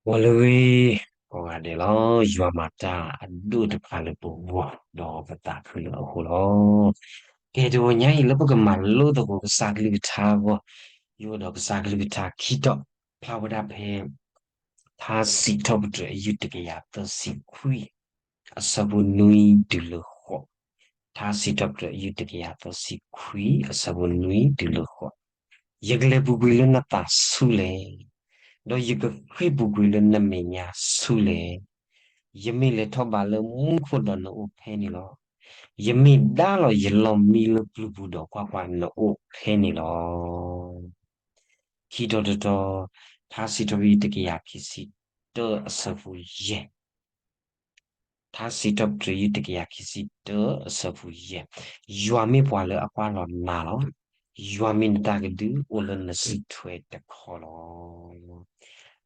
ဂီၤလၢအဂ့ၤ ကိးဂၤဒဲးလီၤ. ယွၤမၤတၢ်အဒိၣ်တဖၣ်လၢပဂီၢ် ဒီးပသးခုလၢအဃိလီၤ. ကဲ တဂီၤညါအံၤ လၢပကမၤလိသကိးကစၢ်ကလုၢ်ကထါအဂီၢ်, ယအိၣ်ဒီးကစၢ်ကလုၢ်ကထါခံတီၤ ဖျါဝဲဒၣ်ဖဲ ထါစံးထီၣ်ပတြၢၤအယုၢ်တကယၤသၢဆံခွံ အဆၢဖိနွံတုၤလၢဃိး, ထါစံးထီၣ်ပတြၢၤအယုၢ်တကယၤသၢဆံခွံ အဆၢဖိနွံတုၤလၢဃိး, ယကလဲၤပူၤကွံာ်လၢနသးဆူလဲၣ်, ဒီးယကဃ့ၢ်ပူၤကွံာ်လၢနမဲာ်ညါဆူလဲၣ်. ယမ့ၢ်လဲၤထီၣ်ဘးလၢမူခိၣ်ဒီးနအိၣ်ဖဲန့ၣ်လီၤ. ယမ့ၢ်ဒါလီၤယလီၢ်မံလၢပျုၤပူၤဒီးကွၢ်ကွၢ် နအိၣ်ဖဲန့ၣ်လီၤ. ခံတီၤတတီၤ, ထါစံးထီၣ်ပတြၢၤတကယၤခံဆံတၢ အဆၢဖိယဲၢ်, ထါစံးထီၣ်ပတြၢၤတကယၤခံဆံတၢ အဆၢဖိယဲၢ်, ယွၤမ့ၢ်ပှၤလၢအကွၢ်လီၤနၤလီၤ. ယွၤမ့ၢ်နတၢ်ကဒု အိၣ်လၢနစုထွဲတခီလီၤ.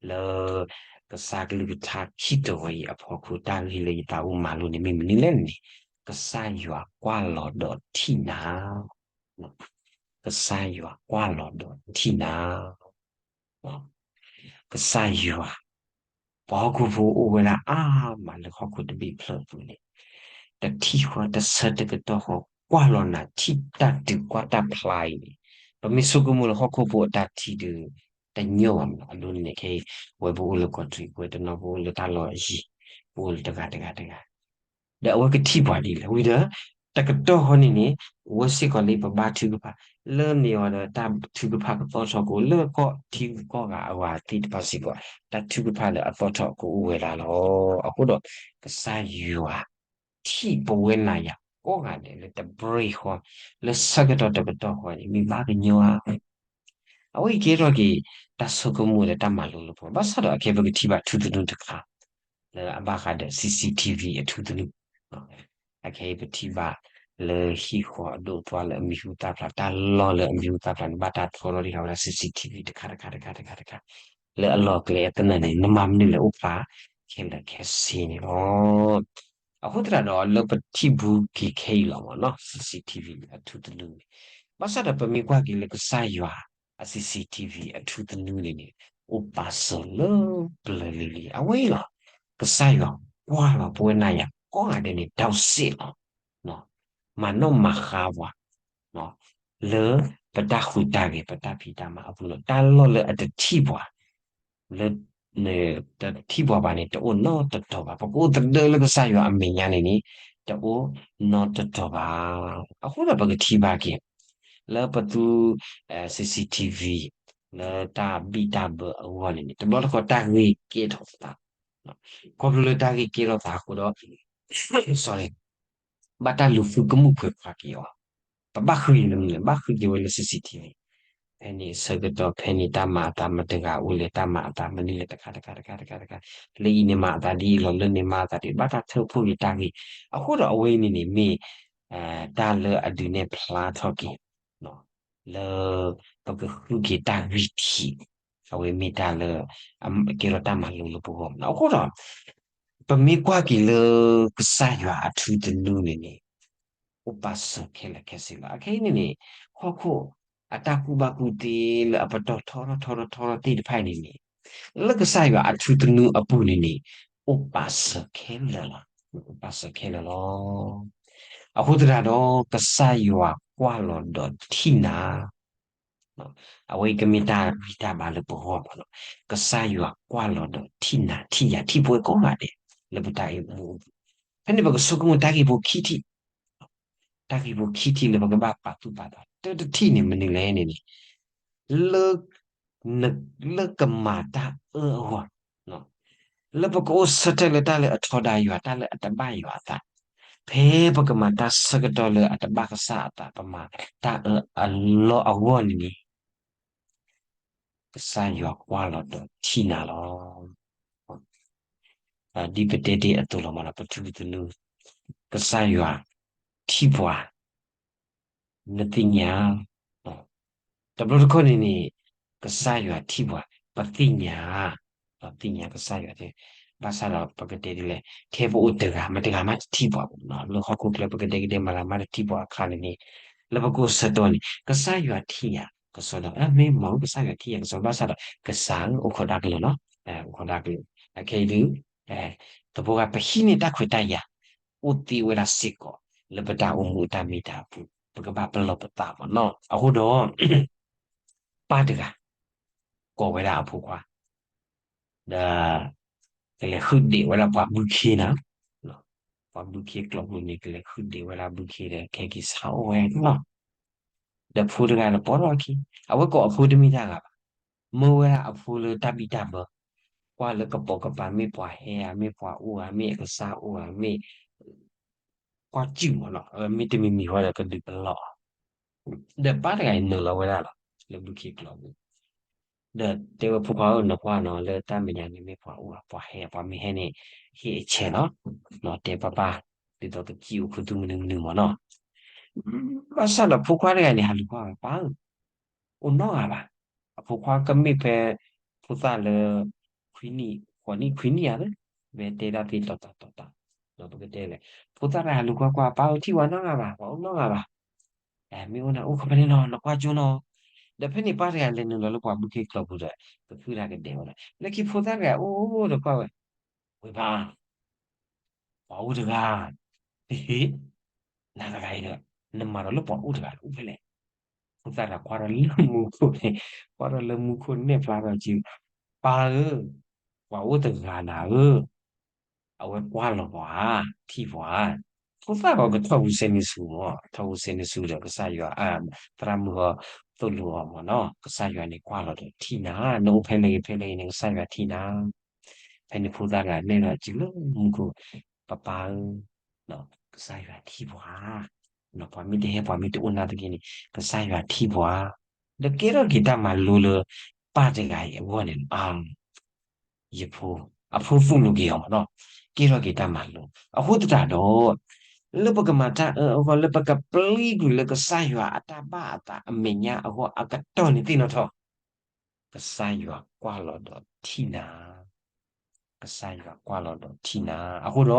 လၢကစၢ်ကလုၢ်ကထါခံတီၤဝဲအံၤအဖီခိၣ် တၢ်ဂ့ၢ်လၢယသးအိၣ်မၤလိန့ၣ် မ့ၢ်မနုၤလဲၣ်န့ၣ်, ကစၢ်ယွၤကွၢ်လီၤဒီးထံၣ်နၤ ကစၢ်ယွၤကွၢ်လီၤဒီးထံၣ်နၤ. ကစၢ်ယွၤ, ပှၤဟီၣ်ခိၣ်ဖိအိၣ်ဝဲဒၣ်အါမးလၢဟီၣ်ခိၣ်တဘ့ၣ်ဖျၢၣ်အပူၤန့ၣ်, တထံၣ်ဃီတဆၢတကတီၢ်ဃီ ကွၢ်လီၤနၤ ထံၣ်တၢ်တုၤကွၢ်တၢ်ဖျါအံၤန့ၣ်, ပမ့ၢ်ဆိကမိၣ်လၢဟီၣ်ခိၣ်ဖိအတၢ်ထံၣ်ဒီး တညီဘၣ်မး အဒိန့ၣ်ခဲအံၤ, ဝဲပအိၣ်လၢကီးတရံး ပဝဲတနီၤပအိၣ်လၢတၢ်လီၢ်အယံၤ, ပအိၣ်လၢတဂၤတဂၤတဂၤ ဒီးအဝဲကထံၣ်ပှၤဒ်လဲၣ်ဝံၤဒီး, တကတီၢ်ဃီန့ၣ်န့ၣ်, အဝဲစ့ၢ်ကီးလၢပဘါထုကဖၣ်, လၢန့ၣ်အီၤဒီးတၢ်ထုကဖၣ်ကသီၣ်ထီၣ်ကအိၣ်လၢကီၢ်ထံဂုၤကီၢ်ဂၤအဂၤသ့ၣ်တဖၣ်စ့ၢ်ကီး, တၢ်ထုကဖၣ်လၢအသီၣ်ထီၣ်ကအိၣ်ဝဲဒၣ်လီၤ. အဃိဒီး, ကစၢ်ယွၤ, ထံၣ်ပဝဲနၤယၤကိးဂၤဒဲးလၢတဘြ့ၣ်ဃီ, လၢဆၢကတီၢ်တကတီၢ်ဃီန့ၣ် မ့ၢ်ဘၣ်ကညီဧါ အဝဲအံၤကဲထီၣ်က့ၤ တၢ်ဆိကမိၣ်ဒီးတၢ်မၤလိလၢပဂီၢ်, ဘၣ်ဆၣ်ဒီးအခဲအံၤပကထံၣ်ဘၣ်ထူသနူတခါ, လၢအဘၣ်ဃးဒီး CCTV အထူသနူ, အခဲအံၤပထံၣ်ဘၣ်လၢဟံၣ်ဃီအဒိၣ်အသွါလၢအမံၤဟူသၣ်ဖျါ, တၢ်လီၢ်လၢအမံၤဟူသၣ်ဖျါန့ၣ် ဘၣ်တၢ်ထီထီၣ်ဒံးဃာ်ဝဲဒၣ် CCTV တခါတခါတခါတခါတခါ, လၢအလီၢ်ကျဲအသနၢၣ်န့ၣ် နမၤမနုၤလဲၣ်အိၣ်ဖျါခဲလၢာ်ခဲဆ့န့ၣ်လီၤ. အဃိသတးဒီး လၢပထံၣ်ဘူးက့ၤခဲအံၤလီၤမ့ၢ်နီၤ CCTV အထူသနူန့ၣ်, ဘၣ်ဆၣ်ဒီးပမ့ၢ်ကွၢ်က့ၤလၢကစၢ်ယွၤအ CCTV အထူသနူန့ၣ်န့ၣ်, အိၣ်ပာ်စၢၤလၢပျၢၤလံၤလံၤ အဝဲအံၤလီၤ. ကစၢ်ယွၤကွၢ်လီၤပဝဲနၤယၤကိးဂၤဒဲးန့ၣ် ဒီးစ့ၢ်လီၤ, မၤနီၣ်မၤဃါပှၤ လၢပတၢ်ဃုတၢ်ဂဲၤ ပတၢ်ဖံးတၢ်မၤအပူၤလီၤ. တၢ်လီၢ်လၢအတထံၣ်ပှၤ လၢ တထံၣ်ပှၤဘၣ်န့ၣ် တအိၣ်နီတတီၤဘၣ်. ပကအိၣ်သဒၢလၢကစၢ်ယွၤအမဲာ်ညါန့ၣ်န့ၣ် တအိၣ်နီတတီၤဘၣ်. အဃိဒီးပကထံၣ်ဘၣ်က့ၤ လၢပသူ CCTV လၢတၢ်ဘံၣ်တၢ်ဘၢအဂီၢ်န့ၣ်န့ၣ် တဘျီတခီၣ်တၢ်ဂ့ၢ်ကဲထီၣ်သး ခီဖျိလၢတၢ်ဂ့ၢ်ကဲထီၣ်သးအဃိဒီး sorry ဘၣ်တၢ်လူၤဃုကမူၣ်ခွဲးခွါက့ၤအီၤ, ပဘၣ်ဃုက့ၤလၢမနုၤလဲၣ်, ဘၣ်ဃုက့ၤဝဲလၢ CCTV, ဖဲန့ၣ်အဆၢကတီၢ် ဖဲန့ၣ်တၢ်မၤအသးမတဂၤအိၣ်လဲၣ်, တၢ်မၤအသးမနုၤလဲၣ်, တခါတခါတခါတခါတခါ, လၢအံၤန့ၣ်မၤအသးဒ်အံၤလီၤ, လၢန့ၣ်မၤအသးဒ်အံၤ, ဘၣ်တၢ်ထၢဖှိၣ်က့ၤတၢ်ဂ့ၢ်, အဃိဒီးအဝဲအံၤန့ၣ်န့ၣ်မ့ၢ် တၢ်လၢအဒုးနဲၣ်ဖျါထီၣ်က့ၤ လၢပကဃုက့ၤတၢ်ဂံၢ်ထံး, အဝဲမ့ၢ်တၢ်လၢ ကဲထီၣ်တၢ်မၤလိလၢပဂီၢ်မး. အဃိဒီး ပမ့ၢ်ကွၢ်က့ၤလၢကစၢ်ယွၤအထူသနူန့ၣ်န့ၣ် အိၣ်ပာ်စၢၤခဲလၢာ်ခဲဆ့လီၤ. အခဲအံၤန့ၣ်န့ၣ် ဟီၣ်ခိၣ်အတၢ်ကူၣ်ဘၣ်ကူၣ်သ့လၢအပတီၢ်ထီထီၣ်ထီထီၣ်ထီထီၣ်သ့ၣ်တဖၣ်အံၤန့ၣ်န့ၣ် လၢကစၢ်ယွၤအထူသနူအပူၤန့ၣ်န့ၣ် အိၣ်ပာ်စၢၤခဲလၢာ်လီၤ. အိၣ်ပာ်စၢၤခဲလၢာ်လီၤ. အဃိသတးဒီး ကစၢ်ယွၤကွၢ်လီၤဒီးထံၣ်နၤ အဝဲအံၤကမ့ၢ်တၢ်ဂံၢ်တၢ်ဘါလၢပဂီၢ်မးလီၤ. ကစၢ်ယွၤကွၢ်လီၤဒီးထံၣ်နၤ ထံၣ်ယၤ ထံၣ်ပဝဲကိးဂၤဒဲး လၢပတၢ်အိၣ်မူအပူၤ, ဖဲန့ၣ်ပကဆိကမိၣ်တၢ်ဂ့ၢ်ဖိခံထံၣ်, တၢ်ဂ့ၢ်ဖိခံထံၣ်လၢပကဘၣ်ပာ်သူၣ်ပာ်သး တၢတထံၣ်န့ၣ်မနုၤလဲၣ်န့ၣ်န့ၣ် လၢ လၢကမၤတၢ်အၢအဂီၢ် လၢပကအိၣ်ဆၢထၢၣ်လၢတၢ်လၢအထီဒါယွၤ တၢ်လၢအတဘၣ်ယွၤအသး, ဖဲပကမၤတၢ်ဆၢကတီၢ်လၢအတဘၣ်ကစၢ်အသး ပမၤတၢ်အၢအလီၢ်အဂီၢ်န့ၣ်န့ၣ် ကစၢ်ယွၤကွၢ်လီၤဒီးထံၣ်နၤလီၤ. ဒ်ပတဲတ့ၢ်အသိးလီၤမး ပထူသနူ ကစၢ်ယွၤထံၣ်ပှၤ နသ့ၣ်ညါ, တဘျီတခီၣ်န့ၣ်န့ၣ် ကစၢ်ယွၤထံၣ်ပှၤ ပသ့ၣ်ညါ, ပသ့ၣ်ညါကစၢ်ယွၤ, ဘၣ်ဆၣ်ဒီးပကတဲဒ်လဲၣ် ထဲပအိၣ်တဂၤ မတဂၤမးတထံၣ်ပှၤဘၣ်, လၢဟီၣ်ခိၣ်ချၢပကဒဲကဒဲမတဂၤမးတထံၣ်ပှၤအခါန့ၣ်န့ၣ် လၢပကအိၣ်ဆၢကတီၢ်န့ၣ် ကစၢ်ယွၤထံၣ်ယၤကစီဒီ, မ့ၢ်မၤကစၢ်ယွၤထံၣ်ယၤကစီ ဘၣ်ဆၣ်ဒီး ကစၢ်ဧၢ အိၣ်ခိးတၢ်ကလုၢ်လီၤ. အိၣ်ခိးတၢ်ကလုာ်, အခဲအံၤဒုး သဖိဂၤ ပဟံးန့ၢ်တၢ်ခွဲးတၢ်ယာ် အိၣ်သ့ဝဲဒၣ်စ့ၢ်ကီး လၢပတၢ်အိၣ်မူအတၢ်မ့ၢ်တၢ်အပူၤ ပကဘၣ်ပလီၢ်ပသးမ့ၢ်နီၤ. အဃိဒီး ပၢ်တဂၤ ကိးဝဲဒၣ်အဖိခွါ ဒီး ကလဲၤဃုဒဲးဝဲဒၣ်ပှၤဘုခ့နၤ, ပှၤဘုခ့ကျိာ်ပူၤန့ၣ် ကလဲၤဃုဒဲးဝဲဒၣ်ဘုခ့ဒီး ခဲက့ၤဆါအိၣ်ဝဲနီၤ. ဒီးဖိတဂၤဒီးပိာ်ထီၣ်ခံ, အဝဲကိးအဖိတမ့ၢ်တၢ်ဂၤဘၣ်, မၢဝဲဒၣ်အဖိလၢတၢ်ဘံၣ်တၢ်ဘၢ, ကွၢ်လၢကပိာ်ကပၤ မ့ၢ်ပှၤဟဲဧါ, မ့ၢ်ပှၤအိၣ်ဧါ, မ့ၢ်အကစၢ်အိၣ်ဧါ, မ့ၢ် ကွၢ်စူၣ်မ့ၢ်နီၤ, မ့တမံၤမံၤဃီဒီးကဒုးပလီၢ်အီၤ. ဒီးပၢ်တဂၤအံၤနုာ်လီၤဝဲဒၣ်လီၤ လၢဘုခ့ကျိာ်ပူၤ, ဒီးတဲဝဲဖိခွါဧၢ နကွၢ်နီၤ လၢတၢ်မဲာ်ညါန့ၣ် မ့ၢ်ပှၤအိၣ်ဧါ ပှၤဟဲ, ပှၤမ့ၢ်ဟဲန့ၣ် ဟ့ၣ်အဆဲးလီၤ, တဲပၢ်ပၢ် ဒ်သိးကစံၣ်အိၣ်ခူသူၣ်မနုၤမနုၤမ့ၢ်နီၤ. ဘၣ်ဆၣ်ဒီးဖိခွါတဂၤန့ၣ် ဟးလူၤကွၢ်ဝဲ ပၢ်ဧၢ အိၣ်နီတဂၤဘၣ်. အဖိခွါကမ့ၢ်ဖဲ ဖိသၣ်လၢ ခွံနံၣ် ဃိးနံၣ် ခွံနံၣ်ဧါ, မ့ၢ်တဲဒၣ်သ့တီတီတီတီ, ဒီးပကတဲလဲၣ်, ဖိသၣ်တဂၤဟးလူၤကွၢ်ကွၢ် ပၢ်ဧၢ ထံၣ်ဝဲနီတဂၤဘၣ်, ပှၤအိၣ်နီတဂၤဘၣ်. မ့ၢ်အိၣ်န့ၣ်အိၣ်ခီဖဲန့ၣ်လီၤ နကွၢ်ကၠိနီၤ. ဒီးဖဲန့ၣ်ပၢ်တဂၤလဲၤနုာ်လီၤလၢပှၤဘုခ့ကျိာ်ပူၤဒီး ကဃုတၢ်ကဒဲးဝဲဒၣ် လၢခံဖိသၣ်တဂၤအိၣ်ဒီးကွၢ်ဝဲ ဝ့ၢ်ပၢ် ပှၤအိၣ်တဂၤ, နၤတဂၤအံၤဒီး နမၤဒီးလၢပှၤအိၣ်တဂၤလၢအိၣ်ဖဲလဲၣ်. ဖိသၣ်တဂၤကွၢ်ထီၣ်လၢမူခိၣ်န့ၣ်, ကွၢ်ထီၣ်လၢမူခိၣ်နဲၣ်ဖျါထီၣ်က့ၤ, ပၢ်ဧၢ, ပှၤအိၣ်တဂၤနၤဧၢ, အဝဲကွၢ်လီၤပှၤ, ထံၣ်ပှၤ. ဖိသၣ်ဂီၤကထီၣ်ဝံၤစဲန့ၣ်ဆူမး, ထီၣ်ဝံၤစဲန့ၣ်ဆူဒီးကစၢ်ယွၤ သရၣ်မုၣ်ဂီၤသိၣ်လိအီၤမ့ၢ်နီၤ, ကစၢ်ယွၤန့ၣ်ကွၢ်လီၤဒီးထံၣ်နၤ, နအိၣ်ဖဲလဲၣ်ဂ့ၤဖဲလဲၣ်ဂ့ၤန့ၣ် ကစၢ်ယွၤထံၣ်နၤ. ဖဲန့ၣ်ဖိသၣ်တဂၤနဲၣ်ထီၣ်က့ၤလၢမူခိၣ်, ပၢ်ပၢ်ဧၢ, ကစၢ်ယွၤထံၣ်ပှၤ, ပှၤမ့ၢ်တဟဲပှၤမ့ၢ်တအိၣ်နာ်သက့န့ၣ် ကစၢ်ယွၤထံၣ်ပှၤ, ဒီးကဲထီၣ်က့ၤတၢ်မၤလိလၢ ပၢ်တဂၤအံၤအဂီၢ်န့ၣ် ယဖိ, အဖိသိၣ်လိက့ၤအီၤမ့ၢ်နီၤ, ကဲထီၣ်က့ၤတၢ်မၤလိ. အဃိသတးဒီး လၢပကမၤတၢ်အၢအဂီၢ် လၢပကပျံၤကွံာ်လၢကစၢ်ယွၤအတၢ်ဘၣ်အသးအမဲာ်ညါအဂီၢ်အကတီၢ်န့ၣ်သ့ၣ်နီၣ်ထီၣ်, ကစၢ်ယွၤကွၢ်လီၤဒီးထံၣ်နၤ, ကစၢ်ယွၤကွၢ်လီၤဒီးထံၣ်နၤ. အဃိဒီး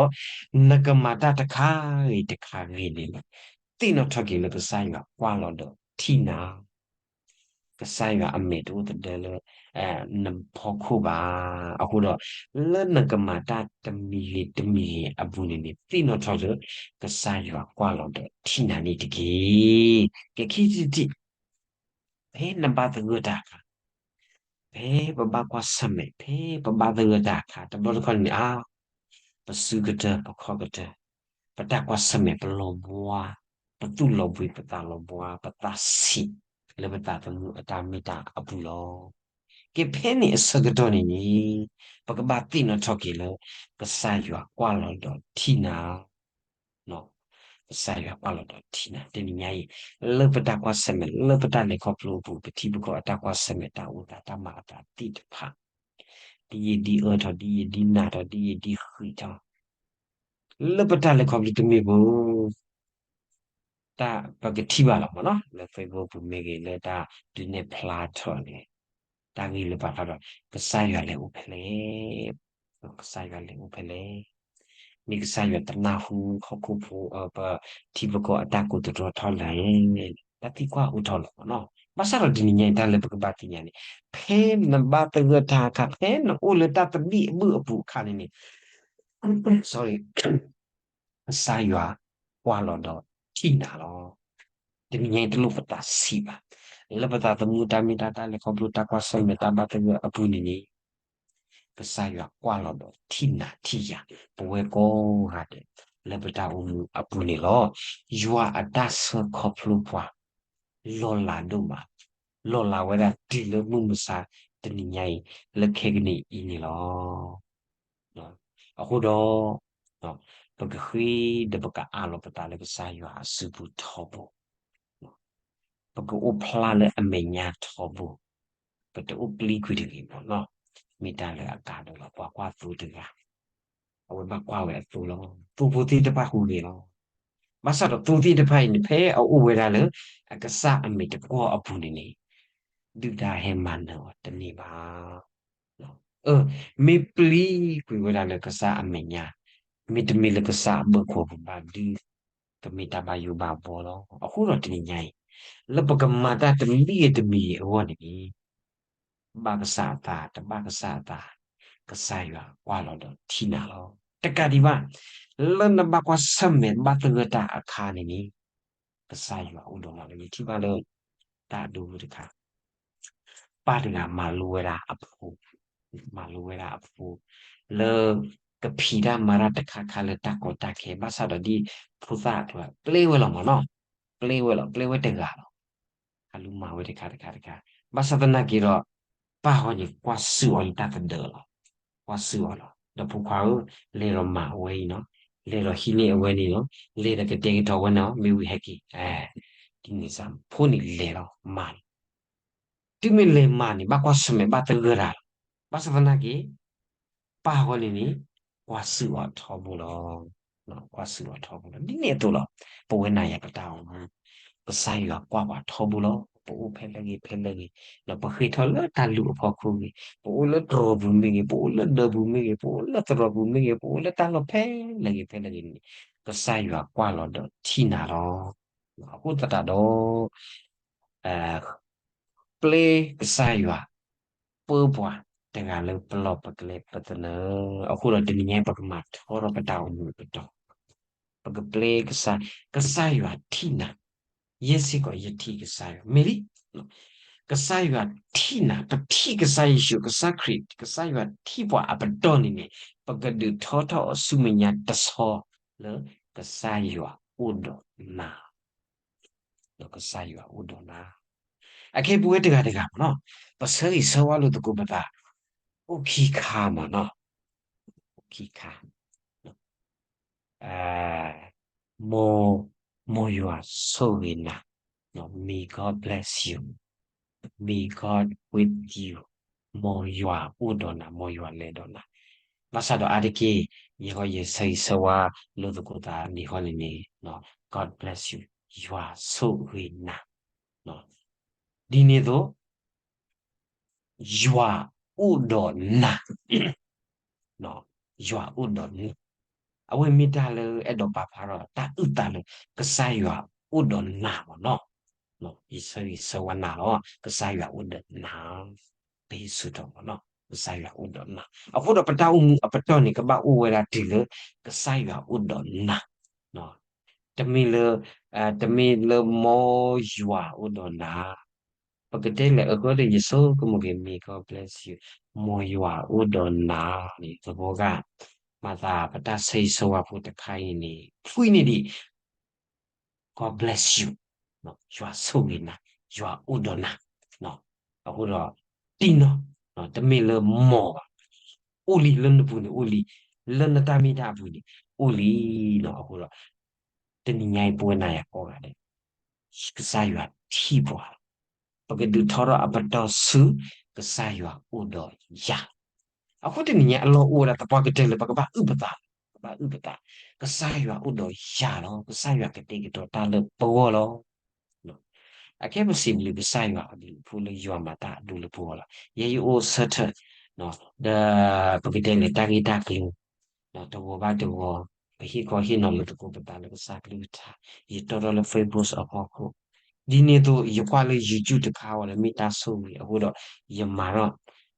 နကမၤတၢ်တခါဂ့ၤတခါဂ့ၤန့ၣ် သ့ၣ်နီၣ်ထီၣ်က့ၤလၢကစၢ်ယွၤကွၢ်လီၤဒီးထံၣ်နၤ ကစၢ်ယွၤအမဲာ်တအိၣ်သဒၢလၢ နဖီခိၣ်ဘၣ်. အဃိဒီး လၢနကမၤတၢ်တမံၤဂ့ၤတမံၤဂ့ၤအပူၤန့ၣ်န့ၣ် သ့ၣ်နီၣ်ထီၣ်လၢ ကစၢ်ယွၤကွၢ်လီၤဒီးထံၣ်နၤန့ၣ်တက့ၢ်. ကဲခံထံၣ်တထံၣ်, ဖဲနဘၣ်သဂၢၢ်တၢ်အခါ, ဖဲပဘၣ်ကွၢ်ဆၢၣ်မဲာ်, ဖဲပဘၣ်သဂၢၢ်တၢ်အခါ တဘျီတခီၣ်န့ၣ် အါ ပစုကတၢၢ် ပခီၣ်ကတၢၢ်, ပတၢ်ကွၢ်ဆၢၣ်မဲာ် ပလီၤဘှါ, ပသူၣ်လီၤဘှံး ပသးလီၤဘှါ ပသးဆံး လၢပသးသမူအတၢ်မ့ၢ်တၢ်အပူၤလီၤ. ကဲဖဲန့ၣ်အဆၢကတီၢ်န့ၣ်န့ၣ် ပကဘၣ်သ့ၣ်နီၣ်ထီၣ်က့ၤလၢ ကစၢ်ယွၤကွၢ်လီၤဒီးထံၣ်နၤ ကစၢ်ယွၤကွၢ်လီၤဒီးထံၣ်နၤ တနံၤညါအံၤ လၢပတၢ်ကွၢ်ဆၢၣ်မဲာ် လၢပတၢ်လဲၤခီဖျိအပူၤ ပထံပကီၢ်အတၢ်ကွၢ်ဆၢၣ်မဲာ် တၢ်အိၣ်သး တၢ်မၤအသးသ့ၣ်တဖၣ် ဒ်ယံာ်ဒ်အၢထီၣ် ဒ်ယံာ်ဒ်နးထီၣ် ဒ်ယံာ်ဒ်ဃံးထီၣ် လၢပတၢ်လဲၤခီဖျိတမံၤပူၤ တၢ်ပကထံၣ်ဘၣ်လီၤမ့ၢ်နီၤ လၢ Facebook ပူၤမ့ၢ်ဂ့ၤ လၢတၢ်ဒုးနဲၣ်ဖျါထီၣ်န့ၣ် တၢ်ဂ့ၢ်လၢပာ်ဖျါထီၣ် ကစၢ်ယွၤလဲၤအိၣ်ဖဲလဲၣ်, ကစၢ်ယွၤလဲၤအိၣ်ဖဲလဲၣ်, မ့ၢ်ကစၢ်ယွၤတနၢ်ဟူဟီၣ်ခိၣ်ဖိ ပထံပကီၢ်အတၢ်ကိးတရီထီၣ်လဲၣ်, တၢ်သံကွၢ်အိၣ်ထီၣ်လီၤမ့ၢ်နီၤ. ဘၣ်ဆၣ်ဒီးတနံၤညါအံၤ တၢ်လၢပကဘၣ်သ့ၣ်ညါန့ၣ် ဖဲနဘၣ်သဂၢၢ်တၢ်အခါ ဖဲနအိၣ်လၢတၢ်သဘံၣ်အဘုၣ်အပူၤအခါန့ၣ်န့ၣ် sorry ကစၢ်ယွၤကွၢ်လီၤဒီးထံၣ်နၤလီၤ. တနံၤညါအံၤတလိၣ်ပသးဆံးဘၣ်. လၢပသးသမူတၢ်မ့ၢ်တၢ် တၢ်လဲၤခီဖျိ တၢ်ကွၢ်ဆၢၣ်မဲာ် တၢ်ဘၣ်သဂၢၢ်အပူၤန့ၣ်န့ၣ် ကစၢ်ယွၤကွၢ်လီၤဒီးထံၣ်နၤထံၣ်ယၤ ပဝဲကိးဂၤဒဲး လၢပတၢ်အိၣ်မူအပူၤန့ၣ်လီၤ. ယွၤအတၢ်ဆှၢခီဖျိပှၤ လီၤလးဒိၣ်မး, လီၤလးဝဲဒၣ်တုၤလၢမုၢ်မဆါတနံၤညါအံၤ လၢခဲကနံၣ်အံၤန့ၣ်လီၤ. အဃိဒီး ပကဃ့ဒီးပကအးလီၤပသးလၢကစၢ်ယွၤအစုပူၤထီဘိ, ပကအိၣ်ဖျါလၢအမဲာ်ညါထီဘိ, ပတအိၣ်ပျံၤကွံာ်တဂ့ၤမ့ၢ်နီၤ, မ့ၢ်တၢ်လၢအကါဒိၣ်လီၤ. ပှၤကွၢ်သိတဂၤ အဝဲဘၣ်ကွၢ်ဝဲအသိလီၤ. သိဖိသ့ၣ်တဖၣ်ဟူးဂဲၤလီၤ. ဘၣ်ဆၣ်ဒီးသိသ့ၣ်တဖၣ်အံၤန့ၣ် ဖဲအအိၣ်ဝဲဒၣ်လၢ အကစၢ်အမံၤတကွီၢ်အပူၤန့ၣ်န့ၣ် ဒုၣ်ဒါဟဲမၤနၢၤအီၤတန့ၢ်ဘၣ်. အၢ မ့ၢ်ပျံၤကွံာ်ဝဲဒၣ်လၢကစၢ်အမဲာ်ညါ, မ့တမ့ၢ်လၢကစၢ်အဘၢၣ်ခိၣ်ပူၤဘၣ်ဒုး ကမ့ၢ်တၢ်ဘၣ်ယိၣ်ဘၣ်ဘှီလီၤ. အဃိဒီးတနံၤညါအံၤ လၢပကမၤတၢ်တမံၤဂ့ၤတမံၤဂ့ၤအဂီၢ်န့ၣ်န့ၣ် ဘၣ်ကစၢ်အသး တဘၣ်ကစၢ်အသး, ကစၢ်ယွၤကွၢ်လီၤဒီးထံၣ်နၤလီၤ. တကးဒံးဘၣ် လၢနဘၣ်ကွၢ်ဆၢၣ်မဲာ်ဘၣ်သဂၢၢ်တၢ်အခါန့ၣ်န့ၣ် ကစၢ်ယွၤအိၣ်ဒီးနၤလီၤ. ယထံၣ်ဘၣ်လၢ တၢ်အဒိတခါ ပၢ်တဂၤမၤလိဝဲဒၣ်အဖိ, မၤလိဝဲဒၣ်အဖိ လၢကဖံးတၢ်မၤတၢ်တခါခါလၢတၢ်ကီတၢ်ခဲ ဘၣ်ဆၣ်ဒီးဒ်ဖိသၣ်အကျါ ပျဲဝဲလီၤမ့ၢ်နီၤ, ပျဲဝဲလီၤ, ပျဲဝဲတဂၤလီၤ. ဟးလူၤမၤဝဲတခါတခါတခါ, ဘၣ်ဆၣ်သနာ်က့ဒီး ပၢ်ဃီန့ၣ် ကွၢ်ဆူၣ်အီၤလၢတၢ်သဒၢလီၤ, ကွၢ်ဆူၣ်အီၤလီၤ. ဒီးဖိခွါဧၢ, လဲၤဒီးမၤအဝဲအံၤနီၤ, လဲၤဒီးဟံးန့ၢ်အဝဲန့ၣ်လီၤ, လဲၤဒီးကတဲာ်ကတီၤဝဲန့ၣ်လီၤ, မ့ၢ်ဝံၤဟဲက့ၤ, ဒ်န့ၣ်စ့ၢ် ဖိန့ၣ်လဲၤလီၤ မၤန့ၣ် တုၤမ့ၢ်လဲၤမၤန့ၣ် ဘၣ်ကွၢ်ဆၢၣ်မဲာ်ဘၣ်သဂၢၢ်တၢ်လီၤ. ဘၣ်ဆၣ်သနာ်က့ ပၢ်ဃီန့ၣ်န့ၣ် ကွၢ်ဆူၣ်အီၤထီဘိလီၤ. ကွၢ်ဆူၣ်အီၤထီဘိလီၤ. ဒ်န့ၣ်အသိးလီၤ. ပဝဲနၤယၤပတၢ်အိၣ်မူ ကစၢ်ယွၤကွၢ်ပှၤထီဘိလီၤ. ပအိၣ်ဖဲလဲၣ်ဂ့ၤဖဲလဲၣ်ဂ့ၤ, ဒီးပဃ့ၢ်ထီၣ်လၢတၢ်လုၢ်အဖီခိၣ်ဂ့ၤ, ပအိၣ်လၢတြီၤပူၤမ့ၢ်ဂ့ၤ, ပအိၣ်လၢဒၢးပူၤမ့ၢ်ဂ့ၤ, ပအိၣ်လၢသရိာ်ပူၤမ့ၢ်ဂ့ၤ, ပအိၣ်လၢတၢ်လီၢ်ဖဲလဲၣ်ဂ့ၤဖဲလဲၣ်ဂ့ၤန့ၣ် ကစၢ်ယွၤကွၢ်လီၤဒီးထံၣ်နၤလီၤ. အဃိသတးဒီး ပျဲကစၢ်ယွၤ ပၢပှၤတဂၤလၢပလီၢ်ပကျဲပသနၢၣ်. အဃိဒီးတနံၤညါပကမၤထီထီၣ်ပတၢ်အိၣ်မူအပတီၢ်, ပကပျဲကစၢ်, ကစၢ်ယွၤထံၣ်နၤ, ယဲစ့ၢ်ကီးယထံၣ်ကစၢ်ယွၤ မ့ၢ်လံ. ကစၢ်ယွၤထံၣ်နၤ, ပထံၣ်ကစၢ်ယ့ၣ်ၡူး ကစၢ်ခရံာ်, ကစၢ်ယွၤထံၣ်ပှၤအပတီၢ်န့ၣ်န့ၣ် ပကဒုးထီထီၣ်အီၤဆူမဲာ်ညါတဆီလၢကစၢ်ယွၤအိၣ်ဒီးနၤ ဒီးကစၢ်ယွၤအိၣ်ဒီးနၤ. အခဲအံၤပဝဲတဂၤတဂၤမ့ၢ်နီၤ, ပဆၢဂ့ၤဆၢဝါလိာ်သကိးပသး အိၣ်ခံခါမ့ၢ်နီၤ, အိၣ်ခံခါ, မ်, မ်ယွၤဆိၣ်ဂ့ၤနၤ, May God bless you, May God with you, မ်ယွၤအိၣ်ဒီးနၤ, မ်ယွၤလဲၤဒီးနၤ. ဘၣ်ဆၣ်ဒီးအါတက့ၢ် ယဂီၢ်ယဆၢဂ့ၤဆၢဝါလိာ်သကိးသးန့ၣ်ဃီန့ၣ်န့ၣ် God bless you, ယွၤဆိၣ်ဂ့ၤနၤ. ဒ်န့ၣ်အသိး ယွၤအိၣ်ဒီးနၤ, ယွၤအိၣ်ဒီးနၤ, အဝဲမ့ၢ်တၢ်လၢအဲၣ်ဒိးပာ်ဖျါထီၣ်တၢ်အုၣ်သးလၢ ကစၢ်ယွၤအိၣ်ဒီးနၤမ့ၢ်နီၤ, ယဆၢဂ့ၤဆၢဝါနၤလီၤ, ကစၢ်ယွၤအိၣ်ဒီးနၤ, ပဟ့ၣ်ဆူၣ်ထီၣ်မ့ၢ်နီၤ, ကစၢ်ယွၤအိၣ်ဒီးနၤ. အဃိဒီးပတၢ်အိၣ်မူအပတီၢ်န့ၣ် ကဘၣ်အိၣ်ဝဲဒၣ်တုၤလၢ ကစၢ်ယွၤအိၣ်ဒီးနၤ တမ့ၢ်လၢ, တမ့ၢ်လၢမ်ယွၤအိၣ်ဒီးနၤ, ပကတဲလဲၣ်အဃိဒီး ယဆိကမိၣ်က့ၤ May God bless you, မ်ယွၤအိၣ်ဒီးနၤန့ၣ် သဝီဂၤ, မၤသးပတၢ်ဆၢဂ့ၤဆၢဝါဖိတခါအံၤန့ၣ် ဖှံန့ၢ်ဒံး God bless you, ယွၤဆိၣ်ဂ့ၤနၤ, ယွၤအိၣ်ဒီးနၤ. အဃိဒီး တံၢ်နီၢ်, တမ့ၢ်လၢမ်ဘၣ်, အိၣ်လံလၢနပူၤန့ၣ်အိၣ်လံ, လၢနတၢ်မ့ၢ်တၢ်အပူၤန့ၣ် အိၣ်လံ. အဃိဒီး တနံၤညါအံၤပဝဲနၤယၤကိးဂၤဒဲး ကစၢ်ယွၤထံၣ်ပှၤ, ပကဒုးထီထီၣ်အပတီၢ်ဆူ ကစၢ်ယွၤအိၣ်ဒီးယၤ. အဃိတနံၤညါအလီၢ်အိၣ်ဝဲဒၣ်သပှၢ်ကတၢၢ်လၢပကဘၣ်အုၣ်ပသး, ပဘၣ်အုၣ်ပသး, ကစၢ်ယွၤအိၣ်ဒီးယၤလီၤ, ကစၢ်ယွၤကတဲာ်ကတီၤတၢ်လၢပဂီၢ်လီၤ. အခဲပစံးဘျုးကစၢ်ယွၤအဘျုးအဖှိၣ်လၢယွၤမၤတၢ်အဒိလၢပဂီၢ်လီၤ. ယဲယအိၣ်ဆၢထၢၣ်, ဒီးပကတဲလဲၣ်တၢ်ဂ့ၢ်တၢ်ကျိၤ တဂီၤဘၣ်တဂီၤ, ပဟ့ၣ်ခီဟ့ၣ်နီၤလိာ်သကိးပသးလၢကစၢ်ကလုၢ်ကထါ, ယတီတီလၢ Facebook အဖီခိၣ်, ဒ်န့ၣ်အသိး ယကွၢ်လၢ YouTube တခါဝဲလၢမ့ၢ်တၢ်ဆိၣ်ဂ့ၤအဃိဒီး ယမၤထီၣ်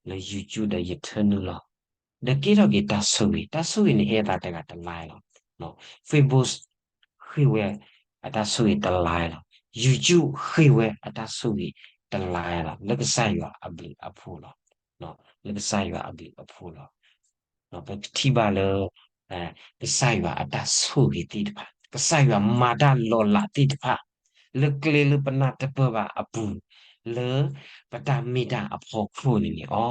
လၢ YouTube ဒီးယထၢနုာ်လီၤ, ဒီးကဲထီၣ်က့ၤတၢ်ဆိၣ်ဂ့ၤ, တၢ်ဆိၣ်ဂ့ၤန့ၣ်ဟဲအသးတဂၤတလါလီၤ. Facebook ဃ့ၢ်ဝဲအတၢ်ဆိၣ်ဂ့ၤတလါလီၤ. YouTube ဃ့ၢ်ဝဲအတၢ်ဆိၣ်ဂ့ၤတလါလီၤ. လၢကစၢ်ယွၤအဘျုးအဖှိၣ်လီၤ. လၢကစၢ်ယွၤအဘျုးအဖှိၣ်လီၤ. ပထံၣ်ဘၣ်လၢ ကစၢ်ယွၤအတၢ်ဆိၣ်ဂ့ၤသ့ၣ်တဖၣ်, ကစၢ်ယွၤမၤတၢ်လီၤလးသ့ၣ်တဖၣ်, လၢကျဲလၢပနၢ်တပၢၢ်ဘၣ်အပူၤ, လၢပတၢ်မ့ၢ်တၢ်အဖီခိၣ်န့ၣ်န့ၣ် အိ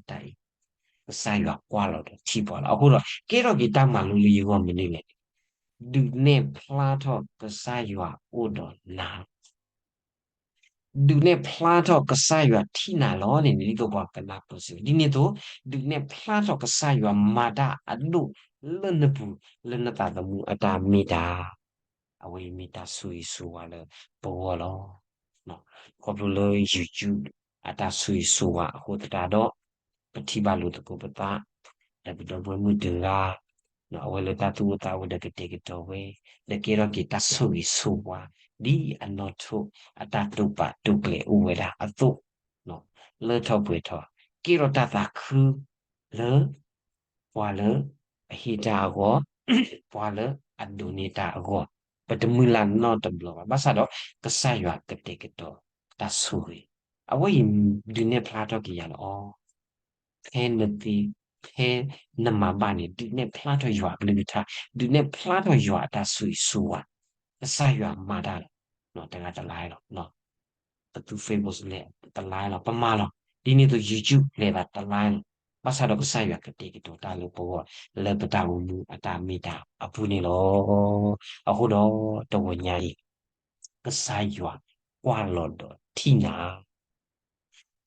တၢ်အံၤ ကစၢ်ယွၤကွၢ်လီၤဒီးထံၣ်ပှၤလီၤ. အဃိဒီး ကဲထီၣ်က့ၤတၢ်မၤလိလၢယဂီၢ်မနုၤလဲၣ်န့ၣ်, ဒုးနဲၣ်ဖျါထီၣ်ကစၢ်ယွၤအိၣ်ဒီးနၤ ဒုးနဲၣ်ဖျါထီၣ်ကစၢ်ယွၤထံၣ်နၤလီၤန့ၣ် ဒ်သိးပှၤကနၢ်ပၢၢ်စ့ၢ်ကီး, ဒ်န့ၣ်အသိး ဒုးနဲၣ်ဖျါထီၣ်ကစၢ်ယွၤမၤတၢ်အဒိၣ်လၢနပူၤ လၢနသးသမူအတၢ်မ့ၢ်တၢ်, အဝဲအံၤမ့ၢ်တၢ်ဆိၣ်ဂ့ၤဆိၣ်ဝါလၢပဂီၢ်လီၤ. ခီဖျိလၢ YouTube အတၢ်ဆိၣ်ဂ့ၤဆိၣ်ဝါအဃိသတးဒီး ပထံၣ်ဘၣ်လိာ်သကိးပသး ဒီးပဒီပုၢ်ဝဲၢ်မုၣ်တဂၤ အဝဲလၢတၢ်သူၣ်အိၣ်သးအိၣ်ဒီးကတဲာ်ကတီၤဝဲ ဒီးကဲထီၣ်က့ၤတၢ်ဆိၣ်ဂ့ၤဆိၣ်ဝါ ဒ်အနီၣ်ထိၣ်အတၢ်တိာ်ပာ်တိာ်ကျဲၤအိၣ်ဝဲဒၣ်အသိး လၢထီၣ်ပှဲၤထီၣ် ကဲထီၣ်တၢ်သးခုလၢ ပှၤလၢအဟ့ၣ်တၢ်အဂီၢ်, ပှၤလၢအဒိးန့ၢ်တၢ်အဂီၢ်, ပတမုၢ်လၢ်နီတဘျီဘၣ်. ဘၣ်ဆၣ်ဒီး ကစၢ်ယွၤကတဲာ်ကတီၤတၢ်ဆိၣ်ဂ့ၤ, အဝဲအံၤဒုးနဲၣ်ဖျါထီၣ်က့ၤယၤလီၤ. ဖဲနသ့, ဖဲနမၤဘၣ်န့ၣ် ဒုးနဲၣ်ဖျါထီၣ်ယွၤအကလုၢ်ကထါ, ဒုးနဲၣ်ဖျါထီၣ်ယွၤအတၢ်ဆိၣ်ဂ့ၤဆိၣ်ဝါ, ကစၢ်ယွၤမၤတၢ်လီၤ, တဂၤတလါလီၤ. ပသူ Facebook လဲၤတလါလီၤ, ပမၤလီၤ. ဒ်န့ၣ်အသိး YouTube လဲၤသးတလါလီၤ. ဘၣ်ဆၣ်ဒီးကစၢ်ယွၤကတဲာ်ကတီၤတၢ်လၢပဂီၢ် လၢပတၢ်အိၣ်မူအတၢ်မ့ၢ်တၢ်အပူၤန့ၣ်လီၤ. အဃိဒီးတဂီၤညါအံၤ ကစၢ်ယွၤကွၢ်လီၤဒီးထံၣ်နၤ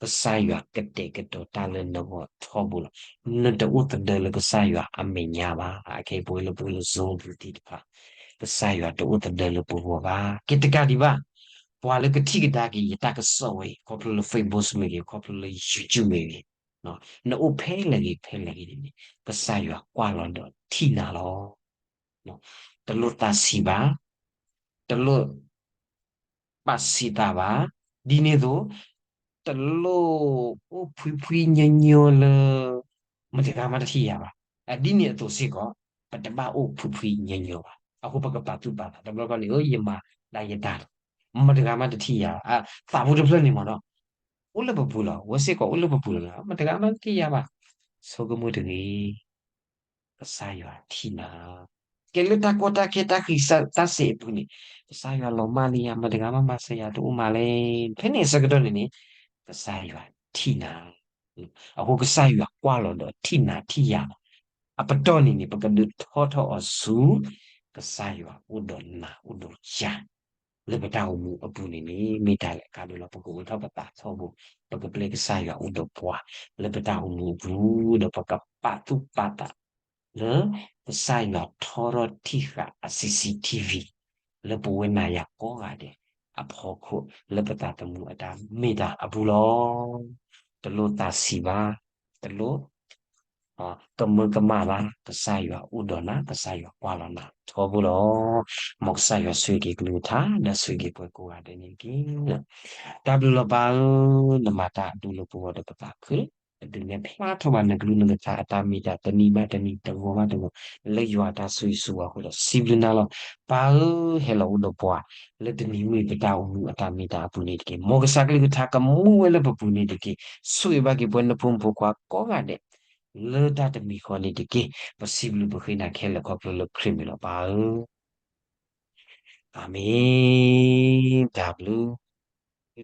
ကစၢ်ယွၤကတဲာ်ကတီၤတၢ်လၢနဂီၢ်ထီဘိလီၤ. နတအိၣ်သဒၢလၢကစၢ်ယွၤအမဲာ်ညါဘၣ်. အခဲအံၤပဝဲလၢပအိၣ်လၢ Zoom ပူၤသ့ၣ်တဖၣ်, ကစၢ်ယွၤတအိၣ်သဒၢလၢပဂီၢ်ဘၣ်. ကဲတကးဒံးဘၣ်, ပှၤလၢကထံၣ်ကဒါက့ၤယတၢ်ကစီၣ်ဝဲအံၤ ခီဖျိလၢ Facebook မ့ၢ်ဂ့ၤ, ခီဖျိလၢ YouTube မ့ၢ်ဂ့ၤ, နအိၣ်ဖဲလဲၣ်ဂ့ၤဖဲလဲၣ်ဂ့ၤန့ၣ်န့ၣ် ကစၢ်ယွၤကွၢ်လီၤဒီးထံၣ်နၤလီၤ. တလိၣ်သးဆံးဘၣ်, တလိၣ် ပာ်ဆံးသးဘၣ်, ဒ်န့ၣ်အသိး တလိၣ်အိၣ်ဖှံဖှံညီညီလၢ မတၤဂၤမးတထံၣ်ယၤဘၣ်. ဒ်န့ၣ်အသိးစ့ၢ်ကီး ပတဘၣ်အိၣ်ဖှံဖှံညီညီဘၣ်. အဃိပကပာ်သူၣ်ပာ်သးတဘျီဘျီန့ၣ် ယမၤဒၣ်ယတၢ်လီၤ, မတၤဂၤမးတထံၣ်ယၤ, သးပူၤတဖျၢၣ်န့ၣ်မ့ၢ်နီၤ, အိၣ်လၢပပူၤလီၤ, ဝဲစ့ၢ်ကီးအိၣ်လၢပပူၤလီၤ, မတၤဂၤမးတထံၣ်ယၤဘၣ်. ဆိကမိၣ်တဂ့ၤ ကစၢ်ယွၤထံၣ်နၤ, ကဲလၢတၢ်ကီတၢ်ခဲတၢ်ဃံးတၢ်စ့ၤအပူၤန့ၣ် ကစၢ်ယွၤလီၤမၢ်လံယၤ, မတၤဂၤမးမၤစၢၤယၤတအိၣ်မးလဲၣ်. ဖဲန့ၣ်အဆၢကတီၢ်န့ၣ်န့ၣ် ကစၢ်ယွၤထံၣ်နၤ, အဃိကစၢ်ယွၤကွၢ်လီၤဒီးထံၣ်နၤထံၣ်ယၤလီၤ. အပတီၢ်န့ၣ်န့ၣ် ပကဒုးထီထီၣ်အီၤဆူ ကစၢ်ယွၤအိၣ်ဒီးနၤအိၣ်ဒီးယၤ လၢပတၢ်အိၣ်မူအပူၤန့ၣ်န့ၣ် မ့ၢ်တၢ်လၢအကါဒိၣ်လီၤ. ပကအိးထီၣ်ပသးထီဘိ, ပကပျဲကစၢ်ယွၤအိၣ်ဒီးပှၤ လၢပတၢ်အိၣ်မူအပူၤ, ဒီးပကပာ်သူၣ်ပာ်သး လၢကစၢ်ယွၤထီထီၣ်ထံၣ်ဃာ်အ CCTV လၢပဝဲနၤယၤကိးဂၤဒဲး အဖီခိၣ် လၢပသးသမူအတၢ်မ့ၢ်တၢ်အပူၤလီၤ. တလိၣ်သးဆံးဘၣ်, တလိၣ် ကမၢကမၣ်ဘၣ်, ကစၢ်ယွၤအိၣ်ဒီးနၤ, ကစၢ်ယွၤကွၢ်လီၤနၤထီဘိလီၤ. မ်ကစၢ်ယွၤဆိၣ်ဂ့ၤက့ၤကလုၢ်ကထါ ဒီးဆိၣ်ဂ့ၤက့ၤပှၤကိးဂၤဒဲးန့ၣ်တက့ၢ်. တၢ်ဘျုးလီၤပၢ်ဧၢ, နမၤတၢ်အဒိၣ်လၢပဂီၢ်ဒီးပသးခု, ဒုးနဲၣ်ဖျါထီၣ်ဘၣ်နကလုၢ်နကထါအတၢ်မ့ၢ်တၢ်တနံၤဘၣ်တနံၤ တဂီၤဘၣ်တဂီၤ လၢယွၤအတၢ်ဆိၣ်ဂ့ၤဆိၣ်ဝါအဃိဒီး စံးဘျုးနၤလီၤ. ပၢ်ဧၢ, ဟဲလီၤအိၣ်ဒီးပှၤ လၢတနံၤမုၢ်ပတၢ်အိၣ်မူအတၢ်မ့ၢ်တၢ်အပူၤန့ၣ်တက့ၢ်. မ်ကစၢ်ကလုၢ်ကထါကမူဝဲလၢပပူၤန့ၣ်တက့ၢ်. ဆိၣ်ဂ့ၤဘၣ်က့ၤပှၤနဖိမုၣ်ဖိခွါကိးဂၤဒဲး လၢတၢ်တမံၤဃီန့ၣ်တက့ၢ်. ပစံးဘျုးပဃ့နၤခဲလၢာ်ခီဖျိလၢခရံာ်မံၤလီၤပၢ်ဧၢ. အၤမ့ၣ်, တၢ်ဘျုး